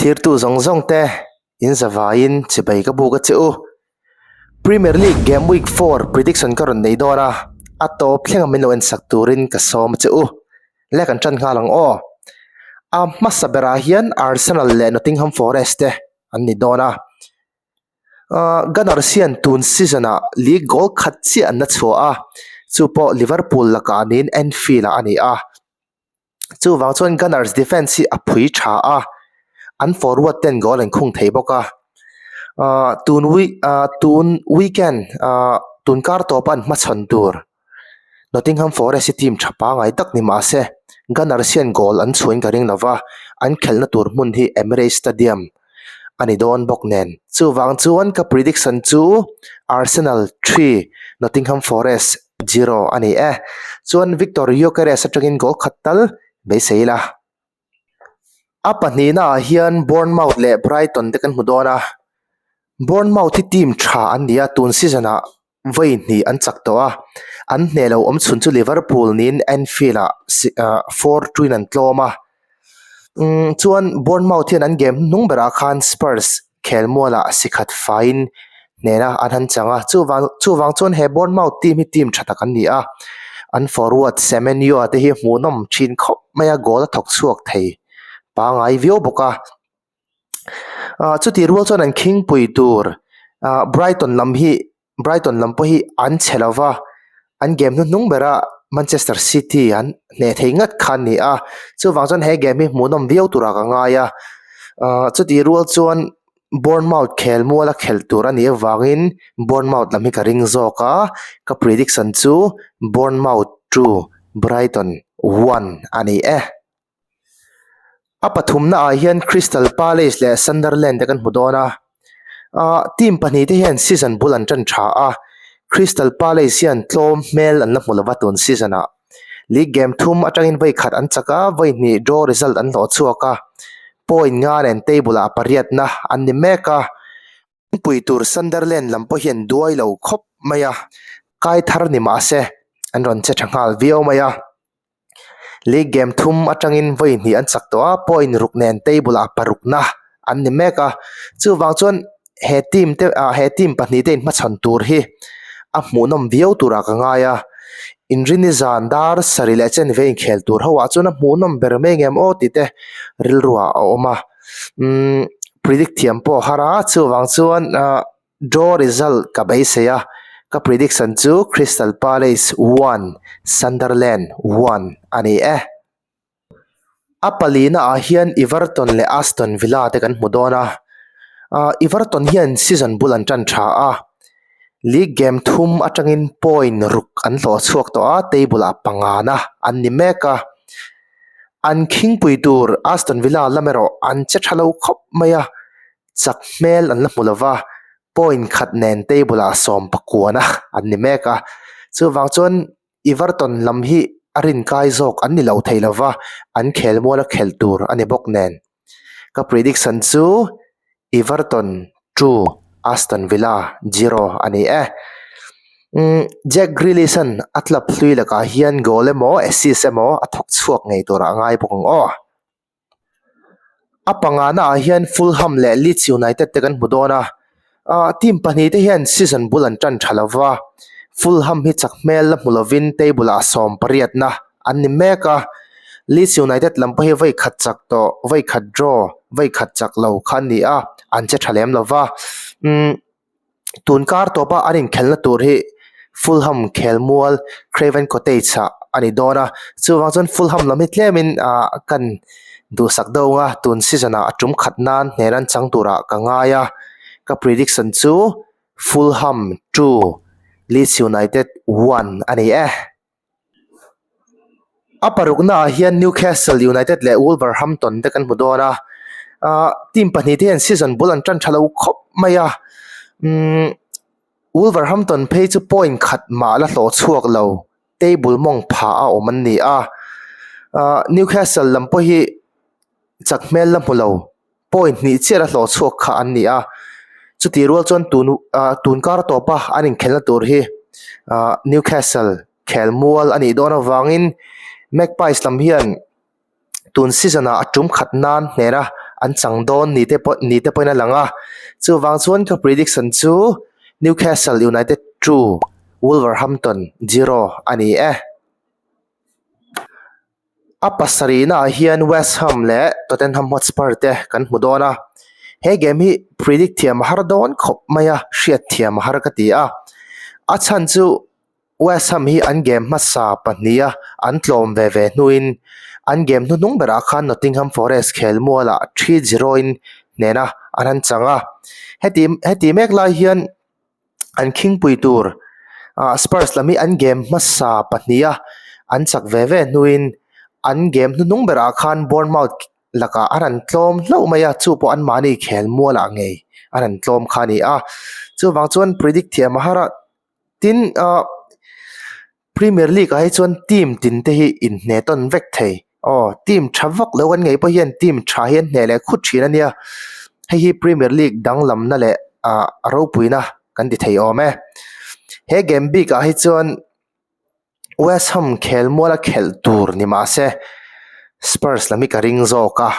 Thlirtu zawng zawng te in zavaiin chibai ka buk a che u. Premier League Game Week 4 prediction ka rawn nei dawn a, a tawp thlenga min lo ensak turin ka sawm a che u. Le kan tan nghal ang aw. A hmasa berah hian Arsenal leh Nottingham Forest te an ni dawn a. Ahh Gunners hian tun season ah league goal khat chiah an la chhuah a, chu pawh Liverpool lakah niin Anfield ah a ni a. Chuvang chuan Gunners defence hi a phui tha a, an forward ten goal an khung thei bawk a. Ahh tun week ahh tun weekend ahh tun kar tawpa an hmachhawn tur Nottingham Forest hi team tha pangai tak ni mah se Gunners hian goal an chhuahin ka ring lova, an khelhna tur hmun hi Emirates Stadium a ni dawn bawk nen. Chuvang chuan ka prediction chu Arsenal 3 Nottingham Forest 0 a ni e. Chuan Victor Gyokeres atangin goal khat tal beisei ila. A pahnihna ah hian Bournemouth leh Brighton te kan hmu dawn a, Bournemouth hi team tha an ni a, tun season ah vawi hnih an chak tawh a, an hneh lo awm chhun chu Liverpool niin Anfield ah 4-2 in an tlawm a, umm chuan Bournemouth hian an game hnung berah khan Spurs khelmualah sikhat faiin hnena an han chang a, chuvang chuvang chuan he Bournemouth team hi team tha tak an ni a, an forward Semenyo te hi hmuhnawm thin khawp mai a, goal a thawk chhuak thei pangai viau bawk a, ah chutih rual chuan an khingpui tur ah Brighton lam hi Brighton lam pawh hi an chhe lo va, an game hnuhnung bera Manchester City an hneh thei ngat kha an ni a, chuvang chuan he game hi hmuhnawm viau turah ka ngai a, ahh chutih rual chuan Bournemouth khel muala khelh tur a nih avangin Bournemouth lam hi ka ring zawk a, ka prediction chu Bournemouth 2 Brighton 1 a ni e. A pathumna ah hian Crystal Palace leh Sunderland te kan hmu dawn a ah team pahnih te hian season bul an tan tha a Crystal Palace hian tlawm hmel an la hmu lova tun season ah league game thum atangin vawi khat an chak a vawi hnih draw result an hlawh chhuak a point nga nen table ah pariatna an ni mek a. Pui tur Sunderland lam pawh hian duai lo khawp mai a kai thar ni mah se an rawn che tha nghal viau mai a. League game thum atangin vawi hnih an chak tawh a, point ruk nen table ah parukna an ni mek a, chuvang chuan he team te ah he team pahnih te inhmachhawn tur hi a hmuhnawm viau turah ka ngai a, inrini zan dar sarih leh chen ve inkhel tur ho ah chuan a hmuhnawm ber mai ngem aw tih te rilru ah a awm a, umm predict thiam pawh a har a, chuvang chuan ah. Draw result ka beisei a, ka prediction chu Crystal Palace 1, Sunderland 1 a ni e. A palina ah hian Everton leh Aston Villa te kan hmu dawn a, Everton hian season bul an tan tha a, league game thum atangin point ruk an hlawh chhuak tawh a, table ah pangana an ni mek a. An khingpui tur Aston Villa lam erawh an che tha lo khawp mai a, Chak hmel an la hmu lo va, point khat nen table ah sawm pakuana an ni mek a, chuvang chuan Everton lam hi a rinkai zawk an ni lo thei lo va, an khel muala khelh tur a ni bawk nen. Ka prediction chu Everton 2 Aston Villa 0 a ni e. Umm Jack Grealish an a club hlui lakah hian goal emaw assist emaw a thawk chhuak ngei turah a ngai bawk ang aw. A pangana ah hian Fulham leh Leeds United te kan hmu dawn a ah team pahnih te hian season bul an tan tha lova Fulham hi chak hmel la hmu lovin table ah sawm pariatna an ni mek a Leeds United lam pawh hi vawi khat chak tawh vawi khat draw vawi khat chak lo kha an ni a an che tha lem lova umm. Tun kar tawpa an inkhelhna tur hi Fulham khelmual Craven Cottage ah a ni dawn a, chuvang chuan Fulham lam hi tlemin ah kan duhsak deuh ang a, tun season ah a tum khat nan hnen an chang turah ka ngai a, ka prediction chu Fulham 2 Leeds United 1 a ni e. A parukna ah hian Newcastle United leh Wolverhampton te kan hmu dawn a ah team pahnih te hian season bul an tan tha lo khawp mai a umm Wolverhampton phei chu point khat mah la hlawh chhuak lo table mawng phah a awm an ni a ah Newcastle lam pawh hi chak hmel la hmu lo point hnih chiah la hlawh chhuak kha an ni a chutih rual chuan tun ah tun kar tawpa an inkhelhna tur hi ah Newcastle khel mual a nih dawn avangin Magpies lam hian tun season ah a tum khat nan hnena an chang dawn ni te pawh ni te pawhin a lang a. Chuvang chuan ka prediction chu Newcastle United 2, Wolverhampton 0 a ni e. A pasarihnaah hian West Ham leh Tottenham Hotspur te kan hmu dawn a, he game hi predict thiam a har dawn khawp mai a, hriat thiam a har ka ti a. A chhan chu West Ham hi an game hmasa pahniha an tlawm ve ve hnuin an game hnuhnung berah khan Nottingham Forest khelmualah 3-0 in hnena an han chang a. Heti heti mek lai hian an khingpui tur ah Spurs lam hi an game hmasa pahniha an chak ve ve hnuin an game hnuhnung berah khan Bournemouth lakah an han tlawm hlauh mai a, chu pawh anmahni khelmualah ngei an han tlawm kha a ni a. Chuvang chuan predict thiam a har a, tin ah Premier League ah hi chuan team tin te hi inhne tawn vek thei aw team tha vak lo kan ngei pawh hian team tha hi an hneh leh khut thin a nia hei hi Premier League danglamna leh ah ropuina kan ti thei awm e he game bik ah hi chuan West Ham khelmual a khelh tur ni mah se Spurs lam hi ka ring zawk a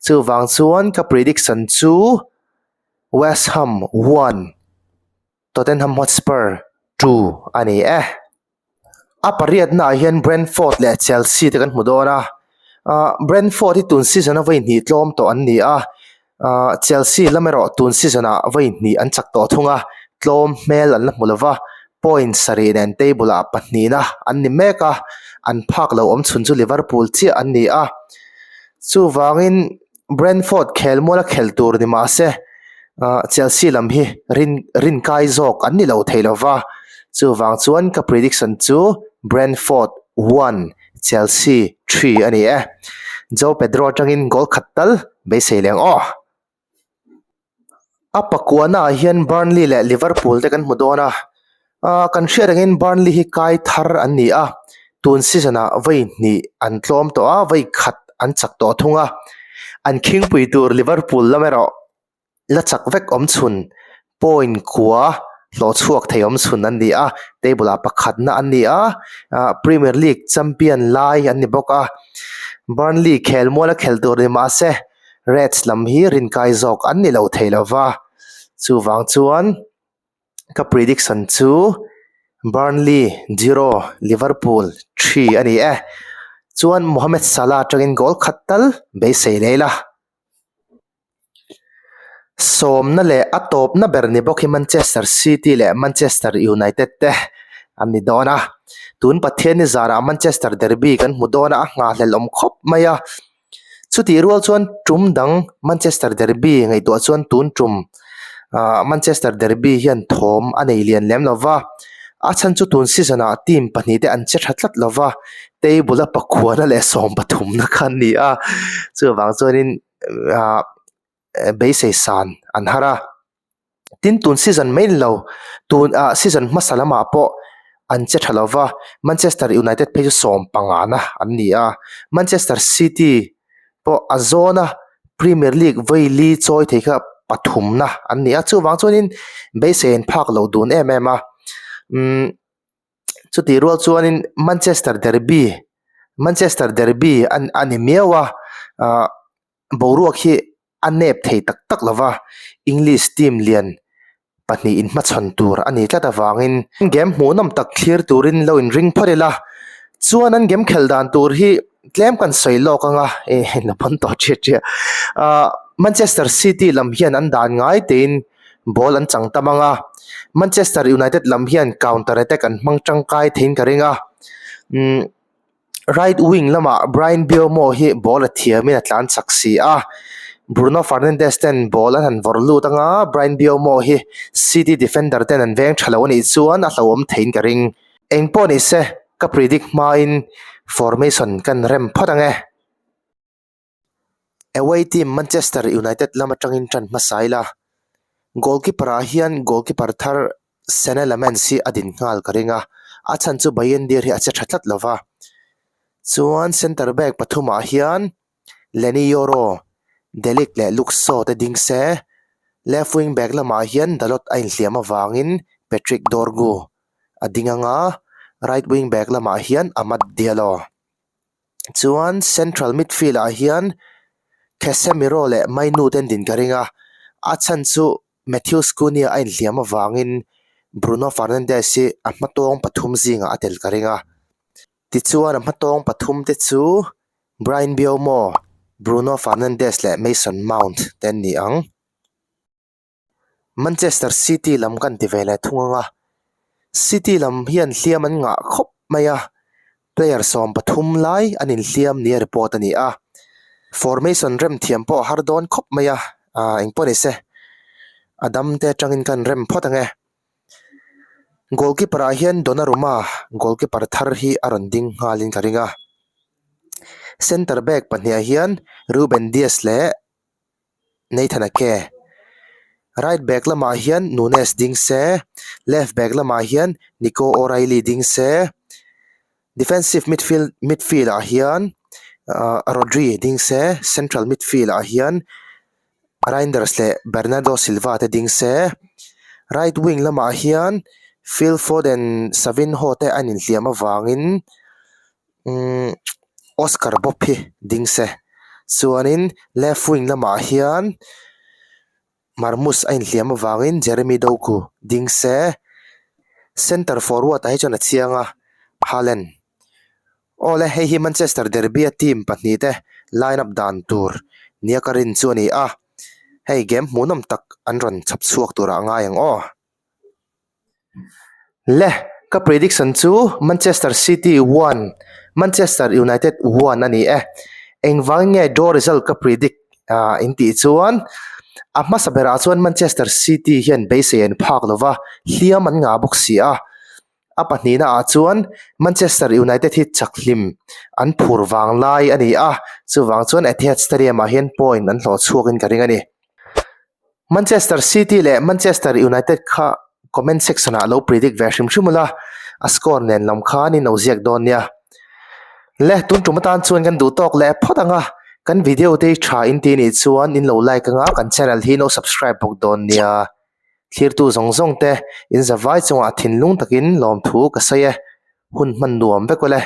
chuvang chuan ka prediction chu West Ham 1. Tottenham Hotspur 2 a ni e. A pariatnaah hian Brentford leh Chelsea te kan hmu dawn a. Ah Brentford hi tun season a vawi hnih tlawm tawh an ni a. Ah Chelsea lam erawh tun season ah vawi hnih an chak tawh thung a. Tlawm hmel an la hmu lova. Point sarih nen table ah pahnihna an ni mek a. An phak lo awm chhun chu Liverpool chiah an ni a. Chuvangin Brentford khelmual a khelh tur ni mah se ah Chelsea lam hi rin rin kai zawk an ni lo thei lo va, chuvang chuan ka prediction chu Brentford 1 Chelsea 3 a ni e. Joao Pedro atangin goal khat tal beisei leng aw. A pakuana ah hian Burnley leh Liverpool te kan hmu dawn a, ah kan hriat angin Burnley hi kai thar an ni a, tun season ah vawi hnih an tlawm tawh a, vawi khat an chak tawh thung a, an khingpui tur Liverpool lam erawh la chak vek awm chhun point kua hlawh chhuak thei awm chhun an ni a, table ah pakhatna an ni a, ah Premier League champion lai an ni bawk a, Burnley khelmual a khel tur ni mahse. Reds lam hi rinkai zawk an ni lo thei lo va, chuvang chuan ka prediction chu Burnley 0 Liverpool 3 a ni e. Chuan Mohamed Salah atangin goal khat tal beisei leh ila. Sawmna leh a tawpna ber ni bawk hi Manchester City leh Manchester United te an ni dawn a. Tun Pathianni zarah Manchester derby kan hmu dawn a, a nghahhlelh awm khawp mai a. Chutih rual chuan tum dang Manchester Derby ngaihtuah chuan tun tum ah Manchester Derby hian thawm a nei lian lem lo va, a chhan chu tun season ah team pahnih te an che tha tlat lo va, table a pakhuana leh sawm pathumna kha an ni a, chuvang chuanin ah beisei san an har a. Tin tun season mai ni lo, tun ah season hmasa lamah pawh an che tha lo va, Manchester United phei chu sawm pangana an ni a, Manchester City pawh a zawna Premier League vawi li chawi thei kha pathumna an ni a, chuvang chuanin beisei an phak lo dun em em a, umm chutih rual chuanin Manchester Derby Manchester Derby a ni miau a, ah boruak hi a nep thei tak tak lo va, English team lian pahnih inhmachhawn tur a ni tlat avangin game hmuhnawm tak thlir turin lo inring phawt ila, chuan an game khelh dan tur hi tlem kan sawi lawk ang a, eh la pawn tawh ṭhiah ṭhiah. Ahh Manchester City lam hian an dan ngai tein ball an chang tam ang a, Manchester United lam hian counter attack an hmang tangkai theiin ka ring a, umm. Right wing lamah Bryan Mbeumo hi ball a thiamin a tlan chak si a, Bruno Fernandes ten ball an han vawrh lut anga Bryan Mbeumo hi City defender ten an veng tha lo a nih chuan a hlauhawm theiin ka ring. Eng pawh ni se, ka predict hmain formation kan rem phawt ang e. Away team Manchester United lam atangin tan hmasa ila, goalkeeper ah hian goalkeeper thar Senne Lammens hi a din nghal ka ring a, a chhan chu Bayindir hi a che tha tlat lova. Chuan centre back pathumah hian Leny Yoro, De Ligt leh Luke Shaw te ding se, left wing back lamah hian Dalot a inhliam avangin Patrick Dorgu a ding ang a, right wing back lamah hian Amad Diallo. Chuan central midfield ah hian Casemiro leh Mainoo ten din ka ring a, a chhan chu Matheus Cunha a inhliam avangin Bruno Fernandes hi a hmatawng pathum zingah a tel ka ring a. Tichuan a hmatawng pathum te chu Bryan Mbeumo, Bruno Fernandes leh Mason Mount te an ni ang. Manchester City lam kan ti ve leh thung ang a, City lam hian hliam an ngah khawp mai a, player 13 lai an inhliam nia report a ni a, formation rem thiam pawh a har dawn khawp mai a, ah engpawh ni se a dam te atangin kan rem phawt ang e. Goalkeeper ah hian Donnarumma goalkeeper thar hi a rawn ding nghalin ka ring a, centre back pahnih ah hian Ruben Dias leh Nathan Ake. Right back lamah hian Nunes ding se, left back lamah hian Nico O'Reilly ding se, defensive midfield midfield ah hian ah Rodri ding se, central midfield ah hian Reijnders leh Bernardo Silva te ding se, right wing lamah hian Phil Foden Savinho te an inhliam avangin Umm Oscar Bob hi ding se chuanin left wing lamah hian Marmus a inhliam avangin Jeremy Doku ding se center forward ah hi chuan a chiang a Haaland aw le hei hi Manchester derby a team pahnih te line up dan tur nia ka rin chu a ni a hei game hmuhnawm tak an rawn chhawp chhuak turah a ngai ang aw. Le, ka prediction chu Manchester City 1, Manchester United 1 a ni e. Engvangin nge draw result ka predict ah in tih chuan a hmasa berah chuan Manchester City hian beisei an phak lova hliam an ngah bawk si a. A pahnihna ah chuan Manchester United hi chak hlim an phur vang lai a ni a, chuvang chuan Etihad Stadium ah hian point an hlawh chhuakin ka ring a ni. Manchester City leh Manchester United kha comment section ah lo predict ve hrim hrim ula, a score nen lam khan in lo ziak dawn nia. Le tun tum atan chuan kan duh tawk leh phawt ang a, kan video te hi tha in ti nih chuan in lo like anga kan channel hi lo subscribe bawk dawn nia. Thlirtu zawng zawng te in zavai chungah thinlung takin lawmthu ka sawi e, hun hman nuam vek ule.